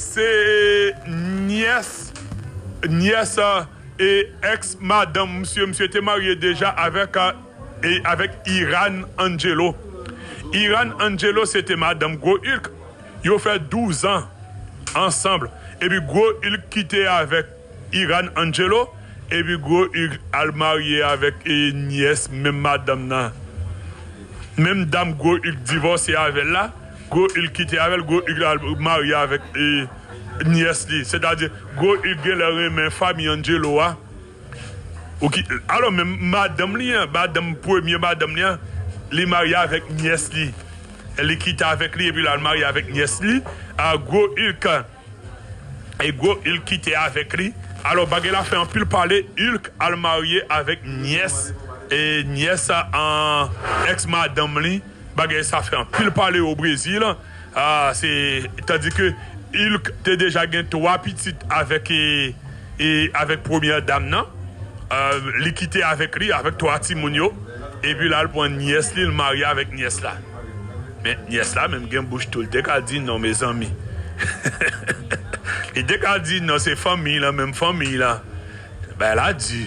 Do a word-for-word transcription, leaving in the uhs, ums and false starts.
Se nyès, nyès e ex madanm misye. Misye te marye deja avèk, e, avèk Iran Angelo. Iran Angelo se te madanm Gwo Ilk. Yo fè douz an ansanm. Epi Gwo Ilk kite avèk Iran Angelo. Epi Gwo Ilk al marye avèk, e, nyès menm madanm nan. Menm dam Gwo Ilk divòse avè l la, Gwo Ilk kite avè l, Gwo Ilk al marye avèk, e, nyès li. Sètadi, Gwo Ilk genlè renmen fanmi Angelo a. Ou ki, alò, menm madanm li an, madanm, premye madanm li an, li marye avèk nyès li. Li kite avèk li, epi l al marye avèk nyès li. A, Gwo Ilk, e Gwo Ilk kite avèk li. Alò, bagay la fè anpil pale. Ilk al marye avèk nyès, e nyès an ex madanm li. Bagay sa fè anpil pale o Brezil. A, se, tandi ke Ilk te deja gen twa pitit avèk, e, e avèk premyè dam nan. A, li kite avèk li, avèk twa timoun yo. Epi la, l pran nyès li, l marye avèk nyès la. Men nyès la menm gen bouch tou, li te ka di non, mezanmi. Li te ka di non, se fanmi lan, menm fanmi lan. Bagay la di.